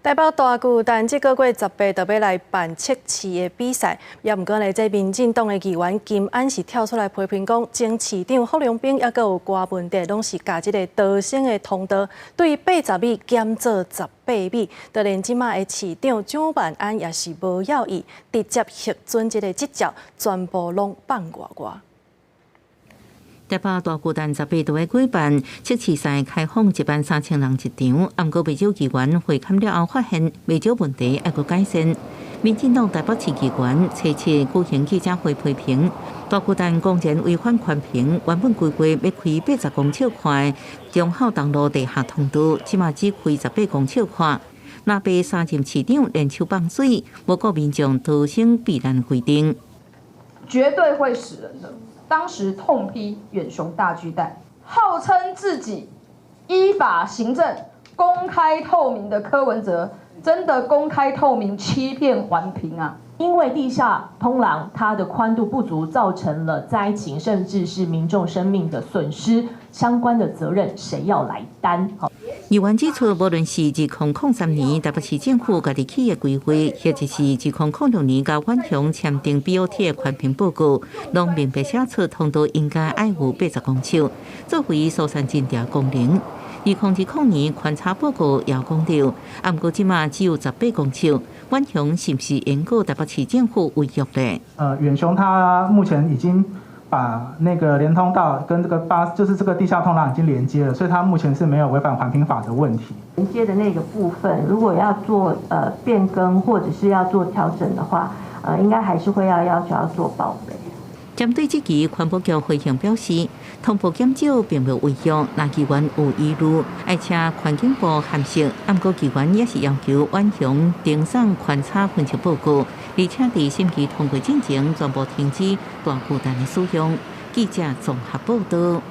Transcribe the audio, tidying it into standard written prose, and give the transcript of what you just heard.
台北大巨蛋這個月18就欲來辦測試的比賽，也毋過呢，這民進黨的議員金安是跳出來批評講，前市長郝龍斌猶閣有郭文哲，攏是共這个逃生的通道，對80米減做18米，就連這馬的市長蔣萬安也是無要伊，直接核准這个執照，全部攏放外外。台北大巨蛋18就欲舉辦測試賽，開放1萬3千人一場，毋過袂少議員會勘了後發現袂少問題愛閣改善。民進黨台北市議員初七舉行記者會批評，大巨蛋公然違反環評，原本規劃欲開80公尺寬忠孝東路地下通道，這馬只開18公尺寬。藍白三任市長聯手放水，無顧民眾逃生避難規定，絕對會死人的。當時痛批遠雄大巨蛋，號稱自己依法行政、公開透明的柯文哲，真的公開透明欺騙環評啊！因為地下通廊它的寬度不足，造成了災情，甚至是民眾生命的損失，相關的責任誰要來擔？好，議員指出，無論是2003年台北市政府家己起的規劃，或者是2006年佮遠雄簽訂 BOT 的環評報告，攏明白寫出通道應該愛有80公尺，作為疏散進調功能。2020年勘察報告也講著，毋過這馬只有18公尺，遠雄是毋是延過台北市政府違約咧？遠雄他目前已經把那個連通道跟這個八，就是這個地下通廊已經連接了，所以它目前是沒有違反環評法的問題。連接的那個部分，如果要做變更或者是要做調整的話，應該還是會要求要做報備。針對這期環保局回應表示，通報減少並無違約，若議員有疑慮，愛請環境部函釋。毋過議員也是要求遠雄呈送勘察分析報告，而且佇審議通過進前，全部停止大巨蛋的使用。記者綜合報道。